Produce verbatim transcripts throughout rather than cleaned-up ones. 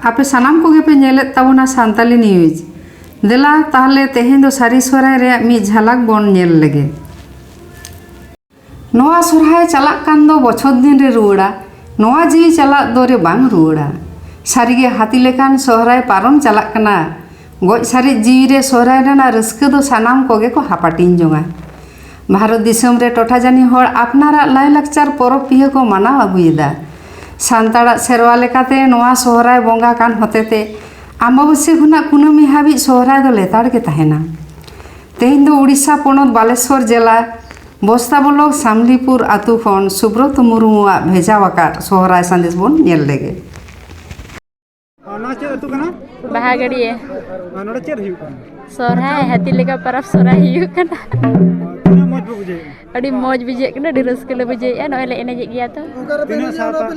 ᱟᱯᱮ ᱥᱟᱱᱟᱢ ᱠᱚᱜᱮ ᱯᱮ ᱧᱮᱞᱮᱫ ᱛᱟᱵᱚᱱᱟ ᱥᱟᱱᱛᱟᱞᱤ ᱱᱤᱭᱩᱡᱽ᱾ ᱫᱮᱞᱟ ᱛᱟᱦᱞᱮ ᱛᱮᱦᱮᱧ ᱫᱚ ᱥᱟᱹᱨᱤ ᱥᱚᱦᱨᱟᱭ ᱨᱮᱭᱟᱜ ᱢᱤᱫ ᱡᱷᱟᱞᱟᱠ ᱵᱚᱱ ᱧᱮᱞ ᱞᱮᱜᱮ᱾ ᱱᱚᱣᱟ ᱥᱚᱦᱨᱟᱭ ᱪᱟᱞᱟᱜ ᱠᱟᱱ ᱫᱚ ᱵᱚᱪᱷᱚᱨ ᱫᱤᱱ ᱨᱮ ᱨᱩᱣᱟᱹᱲᱟ, ᱱᱚᱣᱟ ᱡᱤᱣᱤ ᱪᱟᱞᱟᱜ ᱫᱚᱨᱮ ᱵᱟᱝ ᱨᱩᱣᱟᱹᱲᱟ᱾ ᱥᱟᱹᱨᱤᱜᱮ ᱦᱟᱹᱛᱤ ᱞᱮᱠᱟᱱ ᱥᱚᱦᱨᱟᱭ ᱯᱟᱨᱚᱢ ᱪᱟᱞᱟᱜ ᱠᱟᱱᱟ᱾ ᱜᱚᱡ ᱥᱟᱨᱮᱡ ᱡᱤᱣᱤ ᱨᱮ ᱥᱚᱦᱨᱟᱭ ᱨᱮᱱᱟᱜ ᱨᱟᱹᱥᱠᱟᱹ ᱫᱚ ᱥᱟᱱᱟᱢ ᱠᱚᱜᱮ ᱠᱚ ᱦᱟᱯᱟᱴᱤᱧ ᱡᱚᱝᱟ᱾ ᱵᱷᱟᱨᱚᱛ ᱫᱤᱥᱚᱢ ᱨᱮ ᱴᱚᱴᱷᱟ ᱡᱟᱹᱱᱤ ᱦᱚᱲ ᱟᱯᱱᱟᱨᱟᱜ ᱞᱟᱭᱼᱞᱟᱠᱪᱟᱨ ᱯᱚᱨᱚᱵᱽ ᱯᱤᱦᱟᱹ ᱠᱚ ᱢᱟᱱᱟᱣ ᱟᱹᱜᱩᱭᱮᱫᱟ᱾ ᱥᱟᱱᱛᱟᱲᱟᱜ ᱥᱮᱨᱣᱟ ᱞᱮᱠᱟᱛᱮ ᱱᱚᱣᱟ ᱥᱚᱦᱨᱟᱭ ᱵᱚᱸᱜᱟ ᱠᱟᱱ ᱦᱚᱛᱮᱛᱮ ᱟᱢᱵᱟᱵᱟᱹᱥᱭᱟᱹ ᱠᱷᱚᱱᱟᱜ ᱠᱩᱱᱟᱹᱢᱤ ᱦᱟᱹᱵᱤᱡ ᱥᱚᱦᱨᱟᱭ ᱫᱚ ᱞᱮᱛᱟᱲ ᱜᱮ ᱛᱟᱦᱮᱱᱟ᱾ ᱛᱮᱦᱮᱧ ᱫᱚ ᱩᱲᱤᱥᱥᱟ ᱯᱚᱱᱚᱛ ᱵᱟᱞᱮᱥᱣᱚᱨ ᱡᱮᱞᱟ ᱵᱚᱥᱛᱟ ᱵᱞᱚᱠ ᱥᱟᱢᱞᱤᱯᱩᱨ ᱟᱹᱛᱩ ᱠᱷᱚᱱ ᱥᱩᱵᱨᱚᱛ ᱢᱩᱨᱢᱩᱣᱟᱜ ᱵᱷᱮᱡᱟ ᱟᱠᱟᱫ ᱥᱚᱦᱨᱟᱭ ᱥᱟᱸᱫᱮᱥ ᱵᱚᱱ ᱧᱮᱞ ᱞᱮᱜᱮ᱾ ᱟᱨ ᱱᱚᱣᱟ ᱪᱮᱫ ᱟᱹᱛᱩ ᱠᱟᱱᱟ? ᱵᱟᱦᱟ ᱜᱟᱹᱰᱭᱟᱹ᱾ ᱟᱨ ᱱᱚᱰᱮ ᱪᱮᱫ ᱦᱩᱭᱩᱜ ᱠᱟᱱᱟ? ᱥᱚᱦᱨᱟᱭ ᱦᱟᱹᱛᱤ ᱞᱮᱠᱟ ᱯᱚᱨᱚᱵᱽ ᱥᱚᱦᱨᱟᱭ ᱦᱩᱭᱩᱜ ᱠᱟᱱᱟ᱾ ᱛᱤᱱᱟᱹᱜ ᱢᱚᱡᱽ ᱯᱮ ᱵᱩᱡᱷᱟᱹᱣᱮᱫᱼᱟ? ᱟᱹᱰᱤ ᱢᱚᱡᱽ ᱵᱩᱡᱷᱟᱹᱜ ᱠᱟᱱᱟ, ᱟᱹᱰᱤ ᱨᱟᱹᱥᱠᱟᱹ ᱞᱮ ᱵᱩᱡᱷᱟᱹᱣᱮᱫᱼᱟ᱾ ᱱᱚᱜᱼᱚᱭ ᱞᱮ ᱮᱱᱮᱡᱮᱫ ᱜᱮᱭᱟ ᱛᱚ᱾ ᱛᱤᱱᱟᱹᱜ ᱥᱟᱱᱛᱟᱲ?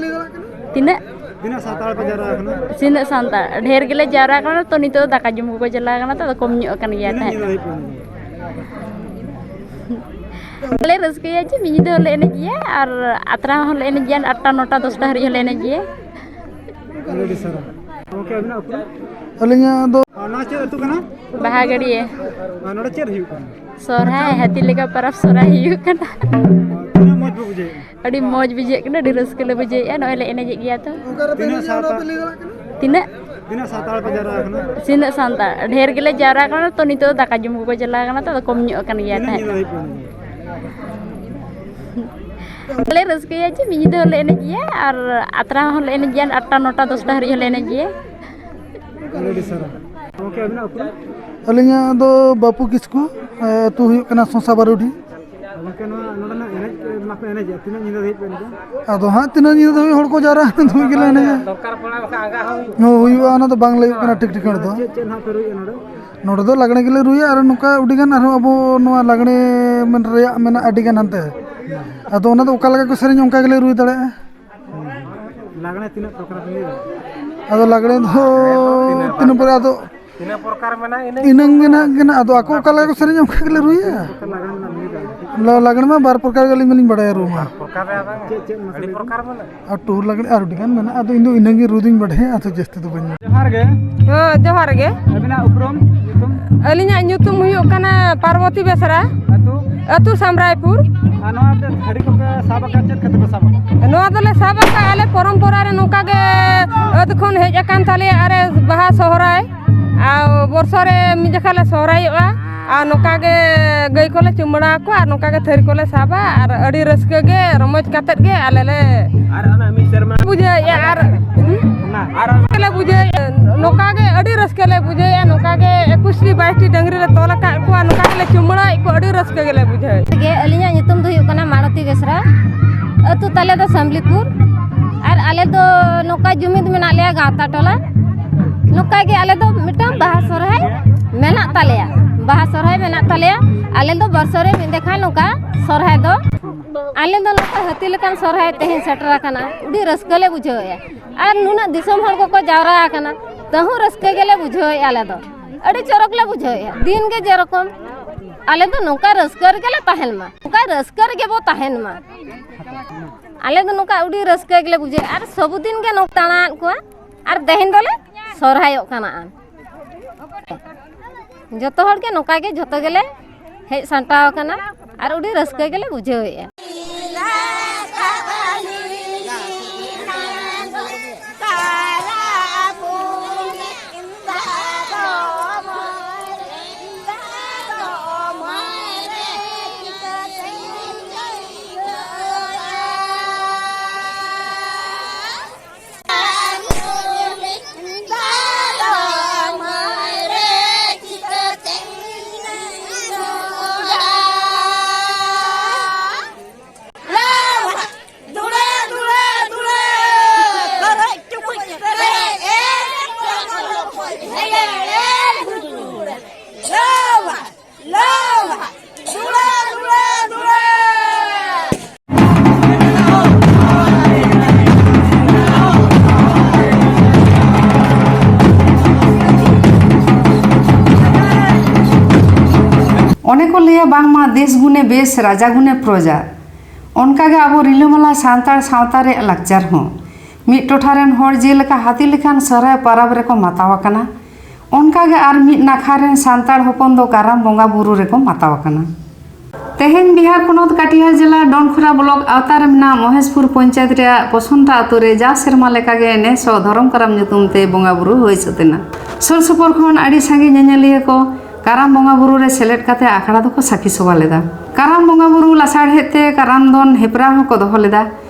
ᱛᱤᱱᱟᱹᱜ? ᱛᱤᱱᱟᱹᱜ ᱥᱟᱱᱛᱟᱲ ᱯᱮ ᱡᱟᱣᱨᱟ ᱟᱠᱟᱱᱟ? ᱛᱤᱱᱟᱹᱜ ᱥᱟᱱᱛᱟᱲ? ᱰᱷᱮᱨ ᱜᱮᱞᱮ ᱡᱟᱣᱨᱟ ᱟᱠᱟᱱᱟ ᱛᱚ, ᱱᱤᱛᱚᱜ ᱫᱚ ᱫᱟᱠᱟ ᱡᱚᱢ ᱠᱚᱠᱚ ᱪᱟᱞᱟᱣ ᱟᱠᱟᱱᱟ ᱛᱚ, ᱟᱫᱚ ᱠᱚᱢ ᱧᱚᱜ ᱟᱠᱟᱱ ᱜᱮᱭᱟ ᱛᱤᱱᱟᱹᱜ ᱛᱟᱦᱮᱸᱫ᱾ ᱧᱤᱫᱟᱹ ᱦᱩᱭᱩᱜ ᱠᱟᱱᱟ? ᱞᱮ ᱨᱟᱹᱥᱠᱟᱹᱭᱟ ᱡᱮ ᱢᱤᱫ ᱧᱤᱫᱟᱹ ᱦᱚᱸᱞᱮ ᱮᱱᱮᱡ ᱜᱮᱭᱟ ᱟᱨ ᱟᱛᱨᱟ ᱦᱚᱸᱞᱮ ᱮᱱᱮᱡ ᱜᱮᱭᱟ, ᱟᱴᱴᱟ ᱱᱚᱴᱟ ᱫᱚᱥᱴᱟ ᱦᱟᱹᱨᱤᱡ ᱦᱚᱸᱞᱮ ᱮᱱᱮᱡ ᱜᱮᱭᱟ᱾ ᱟᱹᱰᱤ ᱟᱹᱰᱤ ᱥᱟᱨᱦᱟᱣ᱾ ᱜᱚᱢᱠᱮ, ᱟᱹᱵᱤᱱᱟᱜ ᱩᱯᱨᱩᱢ? ᱟᱹᱞᱤᱧᱟᱜ ᱫᱚ ᱟᱨ ᱱᱚᱣᱟ ᱪᱮᱫ ᱟᱹᱛᱩ ᱠᱟᱱᱟ? ᱵᱟᱦᱟ ᱜᱟᱹᱰᱭᱟᱹ᱾ ᱟᱨ ᱱᱚᱰᱮ ᱪᱮᱫ ᱦᱩᱭᱩᱜ ᱠᱟᱱᱟ? ᱥᱚᱦᱨᱟᱭ, ᱦᱟᱹᱛᱤ ᱞᱮᱠᱟ ᱯᱚᱨᱚᱵᱽ ᱥᱚᱦᱨᱟᱭ ᱦᱩᱭᱩᱜ ᱠᱟᱱᱟ᱾ ᱛᱤᱱᱟᱹᱜ ᱢᱚᱡᱽ ᱯᱮ ᱵᱩᱡᱷᱟᱹᱣᱮᱫᱼᱟ? ᱟᱹᱰᱤ ᱢᱚᱡᱽ ᱵᱩᱡᱷᱟᱹᱜ ᱠᱟᱱᱟ, ᱟᱹᱰᱤ ᱨᱟᱹᱥᱠᱟᱹ ᱞᱮ ᱵᱩᱡᱷᱟᱹᱣᱮᱫᱼᱟ᱾ ᱱᱚᱜᱼᱚᱭ ᱞᱮ ᱮᱱᱮᱡᱮᱫ ᱜᱮᱭᱟ ᱛᱚ᱾ ᱛᱤᱱᱟᱹᱜ ᱥᱟᱱᱛᱟᱲ? ᱛᱤᱱᱟᱹᱜ? ᱛᱤᱱᱟᱹᱜ ᱥᱟᱱᱛᱟᱲ ᱯᱮ ᱡᱟᱣᱨᱟ ᱟᱠᱟᱱᱟ? ᱛᱤᱱᱟᱹᱜ ᱥᱟᱱᱛᱟᱲ? ᱰᱷᱮᱨ ᱜᱮᱞᱮ ᱡᱟᱣᱨᱟ ᱟᱠᱟᱱᱟ ᱛᱚ, ᱱᱤᱛᱚᱜ ᱫᱚ ᱫᱟᱠᱟ ᱡᱚᱢ ᱠᱚᱠᱚ ᱪᱟᱞᱟᱣ ᱟᱠᱟᱱᱟ ᱛᱚ, ᱟᱫᱚ ᱠᱚᱢ ᱧᱚᱜ ᱟᱠᱟᱱ ᱜᱮᱭᱟ ᱛᱤᱱᱟᱹᱜ ᱛᱟᱦᱮᱸᱫ᱾ ᱧᱤᱫᱟᱹ ᱦᱩᱭᱩᱜ ᱠᱟᱱᱟ? ᱞᱮ ᱨᱟᱹᱥᱠᱟᱹᱭᱟ ᱡᱮ ᱢᱤᱫ ᱧᱤᱫᱟᱹ ᱦᱚᱸᱞᱮ ᱮᱱᱮᱡ ᱜᱮᱭᱟ ᱟᱨ ᱟᱛᱨᱟ ᱦᱚᱸᱞᱮ ᱮᱱᱮᱡ ᱜᱮᱭᱟ, ᱟᱴᱴᱟ ᱱᱚᱴᱟ ᱫᱚᱥᱴᱟ ᱦᱟᱹᱨᱤᱡ ᱦᱚᱸᱞᱮ ᱮᱱᱮᱡ ᱜᱮᱭᱟ᱾ ᱟᱹᱰᱤ ᱥᱟᱨᱦᱟᱣ᱾ ᱜᱚᱢᱠᱮ, ᱟᱹᱵᱤᱱᱟᱜ ᱩᱯᱨᱩᱢ? ᱟᱹᱞᱤᱧᱟᱜ ᱫᱚ ᱵᱟᱹᱯᱩ ᱠᱤᱥᱠᱩ, ᱟᱹᱛᱩ ᱦᱩᱭᱩᱜ ᱠᱟᱱᱟ ᱥᱚᱸᱥᱟ ᱵᱟᱨᱩᱰᱤ᱾ ᱜᱚᱢᱠᱮ, ᱱᱚᱣᱟ ᱱᱚᱰᱮᱱᱟᱜ ᱮᱱᱮᱡ ᱢᱟᱯᱮ ᱮᱱᱮᱡᱮᱫᱼᱟ, ᱛᱤᱱᱟᱹᱜ ᱧᱤᱫᱟᱹ ᱫᱷᱟᱹᱵᱤᱡ ᱯᱮ ᱮᱱᱮᱡᱟ? ᱟᱫᱚ ᱦᱟᱸᱜ ᱛᱤᱱᱟᱹᱜ ᱧᱤᱫᱟᱹ ᱫᱷᱟᱹᱵᱤᱡ ᱦᱚᱲ ᱠᱚ ᱡᱟᱣᱨᱟ ᱫᱷᱟᱹᱵᱤᱡ ᱜᱮᱞᱮ ᱮᱱᱮᱡᱟ᱾ ᱦᱚᱸ, ᱦᱩᱭᱩᱜᱼᱟ, ᱚᱱᱟ ᱫᱚ ᱵᱟᱝ ᱞᱟᱹᱭᱚᱜ ᱠᱟᱱᱟ ᱴᱷᱤᱠ ᱴᱷᱤᱠᱟᱹᱬ ᱫᱚ᱾ ᱪᱮᱫ ᱪᱮᱫ ᱱᱟᱦᱟᱜ ᱯᱮ ᱨᱩᱭᱮᱫᱼᱟ ᱱᱚᱰᱮ? ᱱᱚᱰᱮ ᱫᱚ ᱞᱟᱜᱽᱬᱮ ᱜᱮᱞᱮ ᱨᱩᱭᱟ ᱟᱨ ᱱᱚᱝᱠᱟ ᱟᱹᱰᱤᱜᱟᱱ ᱟᱨᱦᱚᱸ ᱟᱵᱚ ᱱᱚᱣᱟ ᱞᱟᱜᱽᱬᱮ ᱢᱮᱱ ᱨᱮᱭᱟᱜ ᱢᱮᱱᱟᱜᱼᱟ ᱟᱹᱰᱤᱜᱟᱱ ᱦᱟᱱᱛᱮ᱾ ᱟᱫᱚ ᱚᱱᱟ ᱫᱚ ᱚᱠᱟ ᱞᱮᱠᱟ ᱠᱚ ᱥᱮᱨᱮᱧᱟ ᱚᱱᱠᱟ ᱜᱮᱞᱮ ᱨᱩᱭ ᱫᱟᱲᱮᱭᱟᱜᱼᱟ᱾ ᱞᱟᱜᱽᱬᱮ ᱛᱤᱱᱟᱹᱜ ᱯᱨᱚᱠᱟᱨ ᱯᱮ ᱞᱟᱹᱭ ᱫᱟᱲᱮᱭᱟᱜᱼᱟ? ᱟᱫᱚ ᱞᱟᱜᱽᱬᱮ ᱫᱚ ᱛᱤᱱᱟᱹᱜ ᱯᱚᱨᱮ ᱟᱫᱚ ᱛᱤᱱᱟᱹᱜ ᱯᱨᱚᱠᱟᱨ ᱢᱮᱱᱟᱜᱼᱟ, ᱤᱱᱟᱹ ᱤᱱᱟᱹᱝ ᱜᱮ ᱱᱟᱜ ᱜᱮ ᱱᱟᱜ, ᱟᱫᱚ ᱟᱠᱚ ᱚᱠᱟ ᱞᱮᱠᱟ ᱠᱚ ᱥᱮᱨᱮᱧᱟ, ᱚᱱᱠᱟ ᱜᱮᱞᱮ ᱨᱩᱭᱟ᱾ ᱞᱟ-, ᱞᱟᱜᱽᱬᱮ ᱢᱟ ᱵᱟᱨ ᱯᱨᱚᱠᱟᱨ ᱜᱮ ᱟᱹᱞᱤᱧ ᱢᱟᱞᱤᱧ ᱵᱟᱲᱟᱭᱟ ᱨᱩ ᱢᱟ᱾ ᱯᱨᱚᱠᱟᱨ ᱨᱮ ᱟᱫᱚ ᱟᱹᱰᱤ ᱯᱨᱚᱠᱟᱨ ᱢᱮᱱᱟᱜᱼᱟ᱾ ᱟᱨ ᱴᱩᱨ ᱞᱟᱜᱽᱬᱮ ᱟᱨ ᱟᱹᱰᱤ ᱜᱟᱱ ᱢᱮᱱᱟᱜᱼᱟ, ᱟᱫᱚ ᱤᱧ ᱫᱚ ᱤᱱᱟᱹᱝ ᱜᱮ ᱨᱩ ᱫᱩᱧ ᱵᱟᱲᱟᱭᱟ, ᱟᱫᱚ ᱡᱟᱹᱥᱛᱤ ᱫᱚ ᱵᱟᱹᱧ ᱵᱟᱲᱟᱭᱟ᱾ ᱡᱚᱦᱟᱨ ᱜᱮ᱾ ᱦᱮᱸ, ᱡᱚᱦᱟᱨ ᱜᱮ᱾ ᱟᱹᱵᱤᱱᱟᱜ ᱩᱯᱨᱩᱢ ᱧᱩᱛᱩᱢ? ᱟᱹᱞᱤᱧᱟᱜ ᱧᱩᱛᱩᱢ ᱦᱩᱭᱩᱜ ᱠᱟᱱᱟ ᱯᱟᱨᱵᱚᱛᱤ ᱵᱮᱥᱨᱟ᱾ ᱟᱹᱛᱩ? ᱟᱹᱛᱩ ᱥᱟᱢᱨᱟᱭᱯᱩᱨ᱾ ᱟᱨ ᱱᱚᱣᱟ ᱛᱮ ᱛᱷᱟᱹᱨᱤ ᱠᱚᱯᱮ ᱥᱟᱵ ᱟᱠᱟᱫ, ᱪᱮᱫ ᱠᱷᱟᱹᱛᱤᱨ ᱯᱮ ᱥᱟᱵ ᱟᱠᱟᱫ? ᱱᱚᱣᱟ ᱫᱚᱞᱮ ᱥᱟᱵ ᱟᱠᱟᱫᱼᱟ, ᱟᱞᱮ ᱯᱚᱨᱚᱢᱯᱚᱨᱟ ᱨᱮ ᱱᱚᱝᱠᱟ ᱜᱮ ᱟᱹᱛᱩ ᱠᱷᱚᱱ ᱦᱮᱡ ᱟᱠᱟᱱ ᱛᱟᱞᱮᱭᱟ, ᱟᱨ ᱵᱟᱦᱟ ᱥᱚᱦᱨᱟᱭ ᱟᱨ ᱵᱚᱨᱥᱚ ᱨᱮ ᱢᱤᱫ ᱡᱚᱠᱷᱟ ᱞᱮ ᱥᱚᱦᱨᱟᱭᱚᱜᱼᱟ᱾ ᱟᱨ ᱱᱚᱝᱠᱟ ᱜᱮ ᱜᱟᱹᱭ ᱠᱚᱞᱮ ᱪᱩᱢᱟᱹᱲᱟ ᱟᱠᱚᱣᱟ ᱟᱨ ᱱᱚᱝᱠᱟ ᱜᱮ ᱛᱷᱟᱹᱨᱤ ᱠᱚᱞᱮ ᱥᱟᱵᱟ ᱟᱨ ᱟᱹᱰᱤ ᱨᱟᱹᱥᱠᱟᱹ ᱜᱮ ᱨᱚᱢᱚᱡᱽ ᱠᱟᱛᱮᱫ ᱜᱮ ᱟᱞᱮ ᱞᱮ ᱟᱨ ᱚᱱᱟ ᱢᱤᱫ ᱥᱮᱨᱢᱟ ᱵᱩᱡᱷᱟᱹᱣᱮᱫᱼᱟ ᱟᱨ, ᱦᱩᱸ? ᱟᱨ ᱞᱮ ᱵᱩᱡᱷᱟᱹᱣᱮᱫᱼᱟ, ᱱᱚᱝᱠᱟ ᱜᱮ ᱟᱹᱰᱤ ᱨᱟᱹᱥᱠᱟᱹ ᱞᱮ ᱵᱩᱡᱷᱟᱹᱣᱮᱫᱼᱟ᱾ ᱱᱚᱝᱠᱟ ᱜᱮ ᱮᱠᱩᱥᱴᱤ ᱵᱟᱭᱤᱥᱴᱤ ᱰᱟᱹᱝᱨᱤ ᱞᱮ ᱛᱚᱞ ᱟᱠᱟᱫ ᱠᱚᱣᱟ, ᱱᱚᱝᱠᱟ ᱜᱮᱞᱮ ᱪᱩᱢᱟᱹᱲᱟᱭᱮᱫ ᱠᱚᱣᱟ, ᱟᱹᱰᱤ ᱨᱟᱹᱥᱠᱟᱹ ᱜᱮᱞᱮ ᱵᱩᱡᱷᱟᱹᱣᱮᱫᱼᱟ᱾ ᱜᱮ, ᱟᱹᱞᱤᱧᱟᱜ ᱧᱩᱛᱩᱢ ᱫᱚ ᱦᱩᱭᱩᱜ ᱠᱟᱱᱟ ᱢᱟᱲᱚᱛᱤ ᱵᱮᱥᱨᱟ᱾ ᱟᱹᱛᱩ ᱛᱟᱞᱮ ᱫᱚ ᱥᱟᱢᱞᱤᱯᱩᱨ᱾ ᱟᱨ ᱟᱞᱮ ᱫᱚ ᱱᱚᱝᱠᱟ ᱡᱩᱢᱤᱫ ᱢᱮᱱᱟᱜ ᱞᱮᱭᱟ ᱜᱟᱶᱛᱟ ᱴᱚᱞᱟ᱾ ᱱᱚᱝᱠᱟ ᱜᱮ ᱟᱞᱮ ᱫᱚ ᱢᱤᱫᱴᱟᱝ ᱵᱟᱦᱟ ᱥᱚᱨᱦᱟᱭ ᱢᱮᱱᱟᱜ ᱛᱟᱞᱮᱭᱟ᱾ ᱵᱟᱦᱟ ᱥᱚᱨᱦᱟᱭ ᱢᱮᱱᱟᱜ ᱛᱟᱞᱮᱭᱟ᱾ ᱟᱞᱮ ᱫᱚ ᱵᱚᱨᱥᱚ ᱨᱮ ᱢᱤᱫ ᱫᱮᱠᱷᱟ ᱱᱚᱝᱠᱟ ᱥᱚᱨᱦᱟᱭ ᱫᱚ᱾ ᱟᱞᱮ ᱫᱚ ᱱᱚᱝᱠᱟ ᱦᱟᱹᱛᱤ ᱞᱮᱠᱟᱱ ᱥᱚᱨᱦᱟᱭ ᱛᱮᱦᱮᱧ ᱥᱮᱴᱮᱨ ᱟᱠᱟᱱᱟ᱾ ᱟᱹᱰᱤ ᱨᱟᱹᱥᱠᱟᱹ ᱞᱮ ᱵᱩᱡᱷᱟᱹᱣᱮᱫᱼᱟ᱾ ᱟᱨ ᱱᱩᱱᱟᱹᱜ ᱫᱤᱥᱚᱢ ᱦᱚᱲ ᱠᱚᱠᱚ ᱡᱟᱣᱨᱟ ᱟᱠᱟᱱᱟ, ᱛᱟᱹᱦᱩ ᱨᱟᱹᱥᱠᱟᱹ ᱜᱮᱞᱮ ᱵᱩᱡᱷᱟᱹᱣᱮᱫᱼᱟ᱾ ᱟᱞᱮ ᱫᱚ ᱟᱹᱰᱤ ᱪᱚᱨᱚᱠ ᱞᱮ ᱵᱩᱡᱷᱟᱹᱣᱮᱫᱼᱟ᱾ ᱫᱤᱱ ᱜᱮ ᱡᱮᱨᱚᱠᱚᱢ ᱟᱞᱮ ᱫᱚ ᱱᱚᱝᱠᱟ ᱨᱟᱹᱥᱠᱟᱹ ᱨᱮᱜᱮ ᱞᱮ ᱛᱟᱦᱮᱱ ᱢᱟ, ᱱᱚᱝᱠᱟ ᱨᱟᱹᱥᱠᱟᱹ ᱨᱮᱜᱮ ᱵᱚ ᱛᱟᱦᱮᱱ ᱢᱟ᱾ ᱟᱞᱮ ᱫᱚ ᱱᱚᱝᱠᱟ ᱟᱹᱰᱤ ᱨᱟᱹᱥᱠᱟᱹ ᱜᱮᱞᱮ ᱵᱩᱡᱷᱟᱹᱣᱮᱫᱼᱟ᱾ ᱟᱨ ᱥᱚᱵᱩᱫᱤᱱ ᱜᱮ ᱱᱚᱝᱠᱟ ᱫᱟᱬᱟᱣᱟᱫ ᱠᱚᱣᱟ᱾ ᱟᱨ ᱛᱮᱦᱮᱧ ᱫᱚᱞᱮ ᱥᱚᱨᱦᱟᱭᱚᱜ ᱠᱟᱱᱟ᱾ ᱟᱨ ᱡᱚᱛᱚ ᱦᱚᱲ ᱜᱮ ᱱᱚᱝᱠᱟ ᱜᱮ ᱡᱚᱛᱚ ᱜᱮᱞᱮ ᱦᱮᱡ ᱥᱟᱢᱴᱟᱣ ᱟᱠᱟᱱᱟ᱾ ᱟᱨ ᱟᱹᱰᱤ ᱨᱟᱹᱥᱠᱟᱹ ᱜᱮᱞᱮ ᱵᱩᱡᱷᱟᱹᱣᱮᱫᱼᱟ᱾ ᱫᱮᱥ ᱜᱩᱱᱮ ᱵᱮᱥ, ᱨᱟᱡᱟ ᱜᱩᱱᱮ ᱯᱨᱚᱡᱟ᱾ ᱚᱱᱠᱟᱜᱮ ᱟᱵᱚ ᱨᱤᱞᱟᱹᱢᱟᱞᱟ ᱥᱟᱱᱛᱟᱲ ᱥᱟᱶᱛᱟ ᱨᱮᱭᱟᱜ ᱞᱟᱠᱪᱟᱨ ᱦᱚᱸ᱾ ᱢᱤᱫ ᱴᱚᱴᱷᱟ ᱨᱮᱱ ᱦᱚᱲ ᱡᱮᱞᱮᱠᱟ ᱦᱟᱹᱛᱤ ᱞᱮᱠᱟᱱ ᱥᱚᱦᱨᱟᱭ ᱯᱚᱨᱚᱵᱽ ᱨᱮᱠᱚ ᱢᱟᱛᱟᱣ ᱟᱠᱟᱱᱟ, ᱚᱱᱠᱟᱜᱮ ᱟᱨ ᱢᱤᱫ ᱱᱟᱠᱷᱟ ᱨᱮᱱ ᱥᱟᱱᱛᱟᱲ ᱦᱚᱯᱚᱱ ᱫᱚ ᱠᱟᱨᱟᱢ ᱵᱚᱸᱜᱟ ᱵᱩᱨᱩ ᱨᱮᱠᱚ ᱢᱟᱛᱟᱣ ᱟᱠᱟᱱᱟ᱾ ᱛᱮᱦᱮᱧ ᱵᱤᱦᱟᱨ ᱯᱚᱱᱚᱛ ᱠᱟᱴᱤᱦᱟᱨ ᱡᱮᱞᱟ ᱰᱚᱱᱠᱷᱚᱨᱟ ᱵᱞᱚᱠ ᱟᱣᱛᱟ ᱨᱮ ᱢᱮᱱᱟᱜ ᱢᱚᱦᱮᱥᱯᱩᱨ ᱯᱚᱧᱪᱟᱭᱮᱛ ᱨᱮᱭᱟᱜ ᱯᱚᱥᱚᱱᱴᱟ ᱟᱛᱳ ᱨᱮ ᱡᱟᱣ ᱥᱮᱨᱢᱟ ᱞᱮᱠᱟᱜᱮ ᱱᱮᱥ ᱦᱚᱸ ᱫᱷᱚᱨᱚᱢ ᱠᱟᱨᱟᱢ ᱧᱩᱛᱩᱢ ᱛᱮ ᱵᱚᱸᱜᱟ ᱵᱩᱨᱩ ᱦᱩᱭ ᱥᱟᱹᱛ ᱮᱱᱟ᱾ ᱥᱩᱨ ᱥᱩᱯᱩᱨ ᱠᱷᱚᱱ ᱟᱹᱰᱤ ᱥᱟᱸᱜᱮ ᱧᱮᱧᱮᱞᱤᱭᱟᱹ ᱠᱚ ᱠᱟᱨᱟᱢ ᱵᱚᱸᱜᱟ ᱵᱩᱨᱩ ᱨᱮ ᱥᱮᱞᱮᱫ ᱠᱟᱛᱮ ᱟᱠᱷᱲᱟ ᱫᱚᱠᱚ ᱥᱟᱹᱠᱷᱤ ᱥᱚᱵᱷᱟ ᱞᱮᱫᱟ᱾ ᱠᱟᱨᱟᱢ ᱵᱚᱸᱜᱟ ᱵᱩᱨᱩ ᱞᱟᱥᱟᱲᱦᱮᱫ ᱛᱮ ᱠᱟᱨᱟᱢ ᱫᱚᱱ ᱦᱮᱯᱨᱟᱣ ᱦᱚᱸᱠᱚ ᱫᱚᱦᱚ ᱞᱮᱫᱟ᱾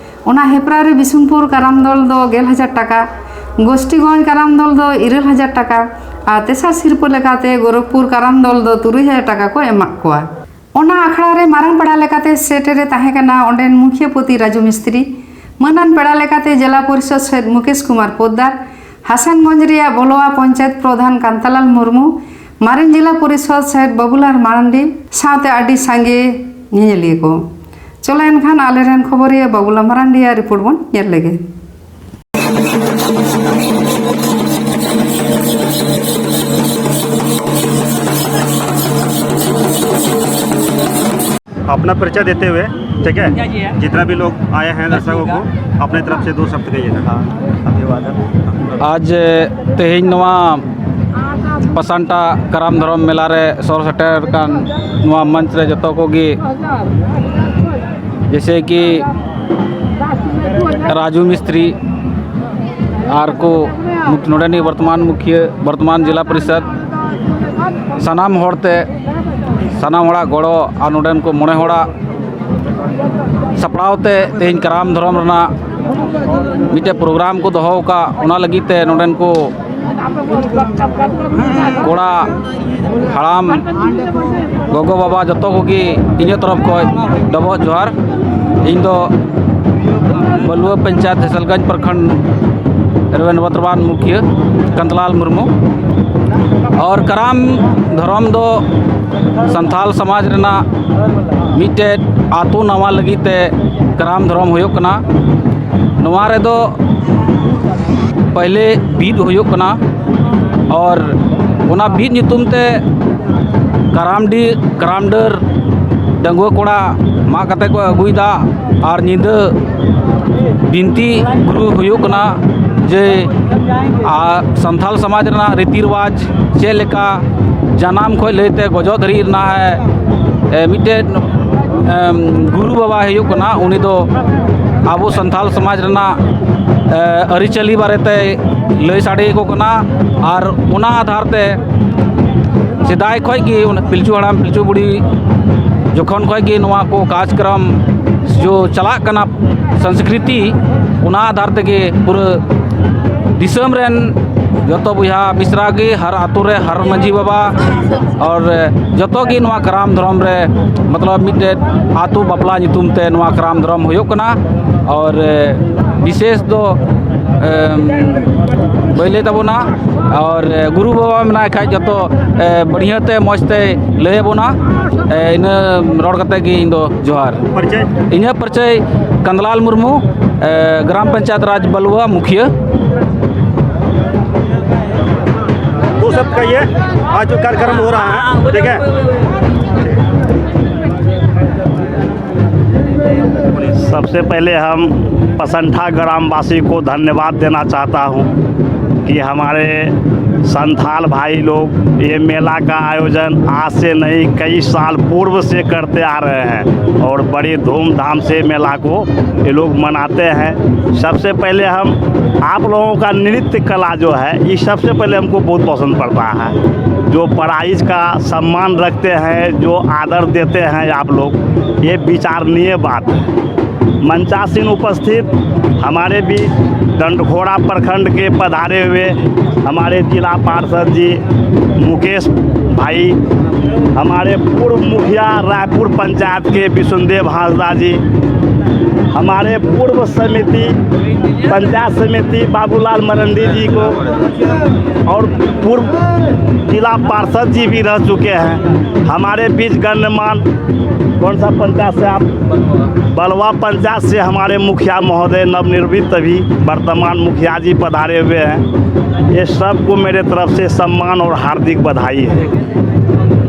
ᱚᱱᱟ ᱦᱮᱯᱨᱟᱣ ᱨᱮ ᱵᱤᱥᱩᱱᱯᱩᱨ ᱠᱟᱨᱟᱢ ᱫᱚᱞ ᱫᱚ ᱜᱮᱞ ᱦᱟᱡᱟᱨ ᱴᱟᱠᱟ, ᱜᱳᱥᱴᱤᱜᱚᱸᱡᱽ ᱠᱟᱨᱟᱢ ᱫᱚᱞ ᱫᱚ ᱤᱨᱟᱹᱞ ᱦᱟᱡᱟᱨ ᱴᱟᱠᱟ ᱟᱨ ᱛᱮᱥᱟᱨ ᱥᱤᱨᱯᱟᱹ ᱞᱮᱠᱟᱛᱮ ᱜᱳᱨᱚᱠᱷᱯᱩᱨ ᱠᱟᱨᱟᱢ ᱫᱚᱞ ᱫᱚ ᱛᱩᱨᱩᱭ ᱦᱟᱡᱟᱨ ᱴᱟᱠᱟ ᱠᱚ ᱮᱢᱟᱜ ᱠᱚᱣᱟ᱾ ᱚᱱᱟ ᱟᱠᱷᱲᱟ ᱨᱮ ᱢᱟᱨᱟᱝ ᱯᱮᱲᱟ ᱞᱮᱠᱟᱛᱮ ᱥᱮᱴᱮᱨ ᱮ ᱛᱟᱦᱮᱸ ᱠᱟᱱᱟ ᱚᱸᱰᱮᱱ ᱢᱩᱠᱷᱤᱭᱟᱹ ᱯᱚᱛᱤ ᱨᱟᱡᱩ ᱢᱤᱥᱛᱨᱤ, ᱢᱟᱹᱱᱟᱱ ᱯᱮᱲᱟ ᱞᱮᱠᱟᱛᱮ ᱡᱮᱞᱟ ᱯᱚᱨᱤᱥᱚᱫ ᱥᱮᱫ ᱢᱩᱠᱮᱥ ᱠᱩᱢᱟᱨ ᱯᱚᱫᱽᱫᱟᱨ, ᱦᱟᱥᱟᱱᱜᱚᱸᱡᱽ ᱨᱮᱭᱟᱜ ᱵᱚᱞᱚᱣᱟ ᱯᱚᱧᱪᱟᱭᱮᱛ ᱯᱨᱚᱫᱷᱟᱱ ᱠᱟᱱᱛᱟᱞᱟᱞ ᱢᱩᱨᱢᱩ, ᱢᱟᱨᱮᱱ ᱡᱮᱞᱟ ᱯᱚᱨᱤᱥᱚᱫ ᱥᱮᱫ ᱵᱟᱵᱩᱞᱟᱞ ᱢᱟᱨᱟᱱᱰᱤ ᱥᱟᱶᱛᱮ ᱟᱹᱰᱤ ᱥᱟᱸᱜᱮ ᱧᱮᱧᱮᱞᱤᱭᱟᱹ ᱠᱚ᱾ ᱪᱚᱞᱚ ᱮᱱᱠᱷᱟᱱ ᱟᱞᱮᱨᱮᱱ ᱠᱷᱚᱵᱚᱨᱤᱭᱟᱹ ᱵᱟᱵᱩᱞᱟᱞ ᱢᱟᱨᱟᱱᱰᱤᱭᱟᱜ ᱨᱤᱯᱳᱨᱴ ᱵᱚᱱ ᱧᱮᱞ ᱞᱮᱜᱮ᱾ अपना परिचय देते हुए, ठीक है, जितना भी लोग आए हैं दर्शकों को, अपने तरफ से दो शब्द कहिएगा। हाँ, अभिवादन। आज तेहिᱧ ᱱᱚᱣᱟ ᱯᱟᱥᱟᱱᱴᱟ ᱠᱟᱨᱟᱢ ᱫᱷᱚᱨᱚᱢ ᱢᱮᱞᱟ ᱨᱮ ᱥᱚᱨ ᱥᱮᱴᱮᱨ ᱟᱠᱟᱱ ᱱᱚᱣᱟ ᱢᱚᱧᱪ ᱨᱮ ᱡᱚᱛᱚ ᱠᱚᱜᱮ, ᱡᱮᱭᱥᱮ ᱠᱤ ᱨᱟᱡᱩ ᱢᱤᱥᱛᱨᱤ ᱟᱨ ᱠᱚ ᱱᱚᱰᱮᱱᱤᱡ ᱵᱚᱨᱛᱚᱢᱟᱱ ᱢᱩᱠᱷᱤᱭᱟᱹ, ᱵᱚᱨᱛᱚᱢᱟᱱ ᱡᱮᱞᱟ ᱯᱚᱨᱤᱥᱚᱫ, ᱥᱟᱱᱟᱢ ᱦᱚᱲᱛᱮ, ᱥᱟᱱᱟᱢ ᱦᱚᱲᱟᱜ ᱜᱚᱲᱚ ᱟᱨ ᱱᱚᱰᱮᱱ ᱠᱚ ᱢᱚᱬᱮ ᱦᱚᱲᱟᱜ ᱥᱟᱯᱲᱟᱣ ᱛᱮ ᱛᱮᱦᱮᱧ ᱠᱟᱨᱟᱢ ᱫᱷᱚᱨᱚᱢ ᱨᱮᱱᱟᱜ ᱢᱤᱫᱴᱮᱡ ᱯᱨᱳᱜᱨᱟᱢ ᱠᱚ ᱫᱚᱦᱚ ᱟᱠᱟᱫ, ᱚᱱᱟ ᱞᱟᱹᱜᱤᱫ ᱛᱮ ᱱᱚᱰᱮᱱ ᱠᱚ ᱠᱚᱲᱟ, ᱦᱟᱲᱟᱢ, ᱜᱚᱜᱚ, ᱵᱟᱵᱟ ᱡᱚᱛᱚ ᱠᱚᱜᱮ ᱤᱧᱟᱹᱜ ᱛᱚᱨᱚᱯ ᱠᱷᱚᱱ ᱰᱚᱵᱚᱜ ᱡᱚᱦᱟᱨ᱾ ᱤᱧ ᱫᱚ ᱵᱟᱞᱩᱣᱟ ᱯᱚᱧᱪᱟᱭᱮᱛ ᱦᱮᱥᱞᱜᱚᱸᱡᱽ ᱯᱨᱚᱠᱷᱚᱸᱰ ᱨᱮᱱ ᱵᱚᱨᱛᱚᱢᱟᱱ ᱢᱩᱠᱷᱤᱭᱟᱹ ᱠᱟᱱᱛᱞᱟᱞ ᱢᱩᱨᱢᱩ᱾ ᱟᱨ ᱠᱟᱨᱟᱢ ᱫᱷᱚᱨᱚᱢ ᱫᱚ ᱥᱟᱱᱛᱟᱞ ᱥᱚᱢᱟᱡᱽ ᱨᱮᱱᱟᱜ ᱢᱤᱫᱴᱮᱡ ᱟᱛᱳ ᱱᱟᱣᱟ ᱞᱟᱹᱜᱤᱫ ᱛᱮ ᱠᱟᱨᱟᱢ ᱫᱷᱚᱨᱚᱢ ᱦᱩᱭᱩᱜ ᱠᱟᱱᱟ᱾ ᱱᱚᱣᱟ ᱨᱮᱫᱚ ᱯᱟᱦᱞᱮ ᱵᱤᱫ ᱦᱩᱭᱩᱜ ᱠᱟᱱᱟ, ᱟᱨ ᱚᱱᱟ ᱵᱤᱫ ᱧᱩᱛᱩᱢ ᱛᱮ ᱠᱟᱨᱟᱢᱰᱤ, ᱠᱟᱨᱟᱢᱰᱟᱹᱨ, ᱰᱟᱺᱜᱩᱣᱟᱹ ᱠᱚᱲᱟ ᱢᱟᱜ ᱠᱟᱛᱮ ᱠᱚ ᱟᱹᱜᱩᱭᱮᱫᱟ ᱟᱨ ᱧᱤᱫᱟᱹ ᱵᱤᱱᱛᱤ ᱜᱩᱨᱩ ᱦᱩᱭᱩᱜ ᱠᱟᱱᱟ ᱡᱮ, ᱟ, ᱥᱟᱱᱛᱟᱞ ᱥᱚᱢᱟᱡᱽ ᱨᱮᱱᱟᱜ ᱨᱤᱛᱤ ᱨᱮᱣᱟᱡᱽ ᱪᱮᱫ ᱞᱮᱠᱟ ᱡᱟᱱᱟᱢ ᱠᱷᱚᱱ ᱞᱟᱹᱭᱛᱮ ᱜᱚᱡᱚᱜ ᱫᱷᱟᱹᱨᱤᱡ ᱨᱮᱱᱟᱜ ᱮ, ᱮ, ᱢᱤᱫᱴᱮᱱ, ᱮᱢ, ᱜᱩᱨᱩ ᱵᱟᱵᱟ ᱦᱩᱭᱩᱜ ᱠᱟᱱᱟ, ᱩᱱᱤ ᱫᱚ ᱟᱵᱚ ᱥᱟᱱᱛᱟᱞ ᱥᱚᱢᱟᱡᱽ ᱨᱮᱱᱟᱜ, ᱮ, ᱟᱹᱨᱤᱪᱟᱹᱞᱤ ᱵᱟᱨᱮᱛᱮ ᱞᱟᱹᱭ ᱥᱟᱰᱮ ᱟᱠᱚ ᱠᱟᱱᱟ᱾ ᱟᱨ ᱚᱱᱟ ᱟᱫᱷᱟᱨ ᱛᱮ ᱥᱮᱫᱟᱭ ᱠᱷᱚᱱ ᱜᱮ ᱚᱱᱟ ᱯᱤᱞᱪᱩ ᱦᱟᱲᱟᱢ ᱯᱤᱞᱪᱩ ᱵᱩᱲᱦᱤ ᱡᱚᱠᱷᱚᱱ ᱠᱷᱚᱱ ᱜᱮ ᱱᱚᱣᱟ ᱠᱚ ᱠᱟᱨᱡᱚᱠᱨᱚᱢ ᱡᱚ ᱪᱟᱞᱟᱜ ᱠᱟᱱᱟ, ᱥᱚᱝᱥᱠᱨᱤᱛᱤ, ᱚᱱᱟ ᱟᱫᱷᱟᱨ ᱛᱮᱜᱮ ᱯᱩᱨᱟᱹ ᱫᱤᱥᱚᱢ ᱨᱮᱱ ᱡᱚᱛᱚ ᱵᱚᱭᱦᱟ ᱢᱤᱥᱨᱟ ᱜᱮ ᱦᱟᱨ ᱟᱛᱳ ᱨᱮ ᱦᱟᱨ ᱢᱟᱺᱡᱷᱤ ᱵᱟᱵᱟ ᱟᱨ ᱡᱚᱛᱚ ᱜᱮ ᱱᱚᱣᱟ ᱠᱟᱨᱟᱢ ᱫᱷᱚᱨᱚᱢ ᱨᱮ, ᱢᱚᱛᱞᱚᱵ, ᱢᱤᱫᱴᱮᱡ ᱟᱛᱳ ᱵᱟᱯᱞᱟ ᱧᱩᱛᱩᱢ ᱛᱮ ᱱᱚᱣᱟ ᱠᱟᱨᱟᱢ ᱫᱷᱚᱨᱚᱢ ᱦᱩᱭᱩᱜ ᱠᱟᱱᱟ᱾ ᱟᱨ ᱵᱤᱥᱮᱥ ᱫᱚ, ᱮᱢ, ᱵᱟᱹᱧ ᱞᱟᱹᱭ ᱛᱟᱵᱚᱱᱟ᱾ ᱟᱨ ᱜᱩᱨᱩ ᱵᱟᱵᱟ ᱢᱮᱱᱟᱭ ᱠᱷᱟᱡ ᱡᱚᱛᱚ, ᱮ, ᱵᱟᱹᱲᱤᱭᱟᱹ ᱛᱮ ᱢᱚᱡᱽ ᱛᱮᱭ ᱞᱟᱹᱭ ᱟᱵᱚᱱᱟ᱾ ᱮ, ᱤᱱᱟᱹ ᱨᱚᱲ ᱠᱟᱛᱮ ᱜᱮ ᱤᱧ ᱫᱚ ᱡᱚᱦᱟᱨ᱾ ᱯᱚᱨᱤᱪᱚᱭ? ᱤᱧᱟᱹᱜ ᱯᱚᱨᱤᱪᱚᱭ ᱠᱟᱱᱫᱞᱟᱞ ᱢᱩᱨᱢᱩ, ᱮ, ᱜᱨᱟᱢ ᱯᱚᱧᱪᱟᱭᱮᱛ ᱨᱟᱡᱽ ᱵᱟᱞᱩᱣᱟ ᱢᱩᱠᱷᱤᱭᱟᱹ᱾ वो सब कहिए, आज जो कार्यक्रम हो रहा है, ठीक है। सबसे पहले हम पसंठा ग्रामवासी को धन्यवाद देना चाहता हूँ कि हमारे संथाल भाई लोग ये मेला का आयोजन आज से नहीं, कई साल पूर्व से करते आ रहे हैं और बड़ी धूमधाम से मेला को ये लोग मनाते हैं। सबसे पहले हम आप लोगों का नृत्य कला जो है, ये सबसे पहले हमको बहुत पसंद पड़ता है। जो प्राइज का सम्मान रखते हैं, जो आदर देते हैं आप लोग, ये विचारणीय बात है। मंचासीन उपस्थित हमारे बीच डंडखोड़ा प्रखंड के पधारे हुए हमारे जिला पार्षद जी मुकेश भाई, हमारे पूर्व मुखिया रायपुर पंचायत के विष्णुदेव हांसदा जी, हमारे पूर्व समिति, पंचायत समिति बाबूलाल मरंडी जी को, और पूर्व जिला पार्षद जी भी रह चुके हैं। हमारे बीच गणमान्य, कौन सा पंचायत से आप? बलवा पंचायत से हमारे मुखिया महोदय नवनिर्मित अभी वर्तमान मुखिया जी पधारे हुए हैं। ये सबको मेरे तरफ से सम्मान और हार्दिक बधाई है।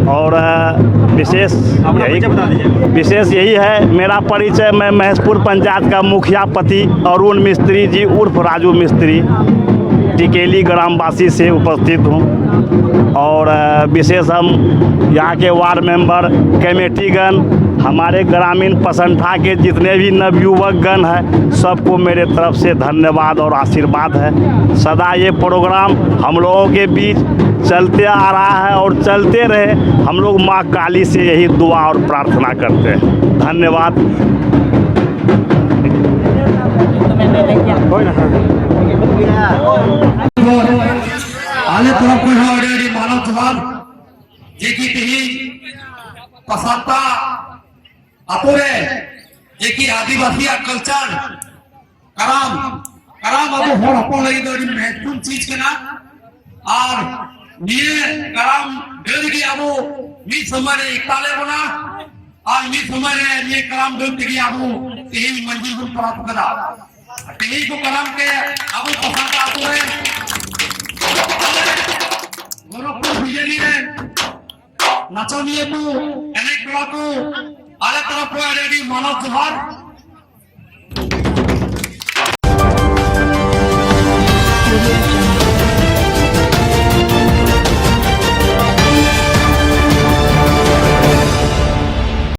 और अ, विशेष यही विशेष यही है मेरा परिचय। मैं महेशपुर पंचायत का मुखिया पति अरुण मिस्त्री जी उर्फ राजू मिस्त्री, टिकेली ग्रामवासी से उपस्थित हूँ। और अ, विशेष हम यहाँ के वार्ड मेंबर, कमेटीगण, हमारे ग्रामीण पसंठा के जितने भी नवयुवक गण हैं, सबको मेरे तरफ से धन्यवाद और आशीर्वाद है। सदा ये प्रोग्राम हम लोगों के बीच चलते आ रहा है और चलते रहे। हम लोग माँ काली से यही दुआ और प्रार्थना करते हैं। धन्यवाद। ᱟᱞᱮ ᱛᱚᱨᱚᱯ ᱠᱷᱚᱱ ᱦᱚᱸ ᱟᱹᱰᱤ ᱟᱹᱰᱤ ᱢᱟᱱᱚᱛ ᱡᱚᱦᱟᱨ᱾ ᱡᱮ ᱠᱤ ᱛᱮᱦᱮᱧ ᱯᱟᱥᱟᱱᱛᱟ ᱟᱛᱳ ᱨᱮ ᱡᱮ ᱠᱤ ᱟᱹᱫᱤᱵᱟᱹᱥᱤᱭᱟᱜ ᱠᱟᱞᱪᱟᱨ ᱠᱟᱨᱟᱢ, ᱠᱟᱨᱟᱢ ᱟᱵᱚ ᱦᱚᱲ ᱦᱚᱯᱚᱱ ᱞᱟᱹᱜᱤᱫ ᱫᱚ ᱟᱹᱰᱤ ᱢᱚᱦᱚᱛᱯᱩᱨᱱ ᱪᱤᱡᱽ ᱠᱟᱱᱟ᱾ ᱟᱨ ᱱᱤᱭᱟᱹ ᱠᱟᱨᱟᱢ ᱰᱟᱹᱨ ᱜᱮ ᱟᱵᱚ ᱢᱤᱫ ᱥᱚᱢᱚᱭ ᱨᱮ ᱮᱠᱛᱟ ᱞᱮᱫ ᱵᱚᱱᱟ, ᱟᱨ ᱢᱤᱫ ᱥᱚᱢᱚᱭ ᱨᱮ ᱱᱤᱭᱟᱹ ᱠᱟᱨᱟᱢ ᱰᱟᱹᱨ ᱛᱮᱜᱮ ᱟᱵᱚ ᱛᱮᱦᱮᱧ ᱢᱟᱹᱡᱷᱤ ᱵᱚᱱ ᱯᱟᱨᱟᱵᱽ ᱠᱟᱫᱟ᱾ ᱛᱮᱦᱮᱧ ᱠᱚ ᱠᱟᱨᱟᱢ ᱛᱮ ᱟᱵᱚ ᱯᱟᱥᱟᱱᱛᱟ ᱟᱛᱳ ᱨᱮ ᱜᱚᱨᱚᱵᱽᱯᱩᱨ ᱵᱤᱡᱟᱹᱨᱤ ᱨᱮᱱ ᱱᱟᱪᱚᱱᱤᱭᱟᱹ ᱠᱚ, ᱮᱱᱮᱡ ᱠᱚᱲᱟ ᱠᱚ, ᱟᱞᱮ ᱛᱚᱨᱚᱯ ᱠᱷᱚᱱ ᱟᱹᱰᱤ ᱟᱹᱰᱤ ᱢᱟᱱᱚᱛ ᱡᱚᱦᱟᱨ᱾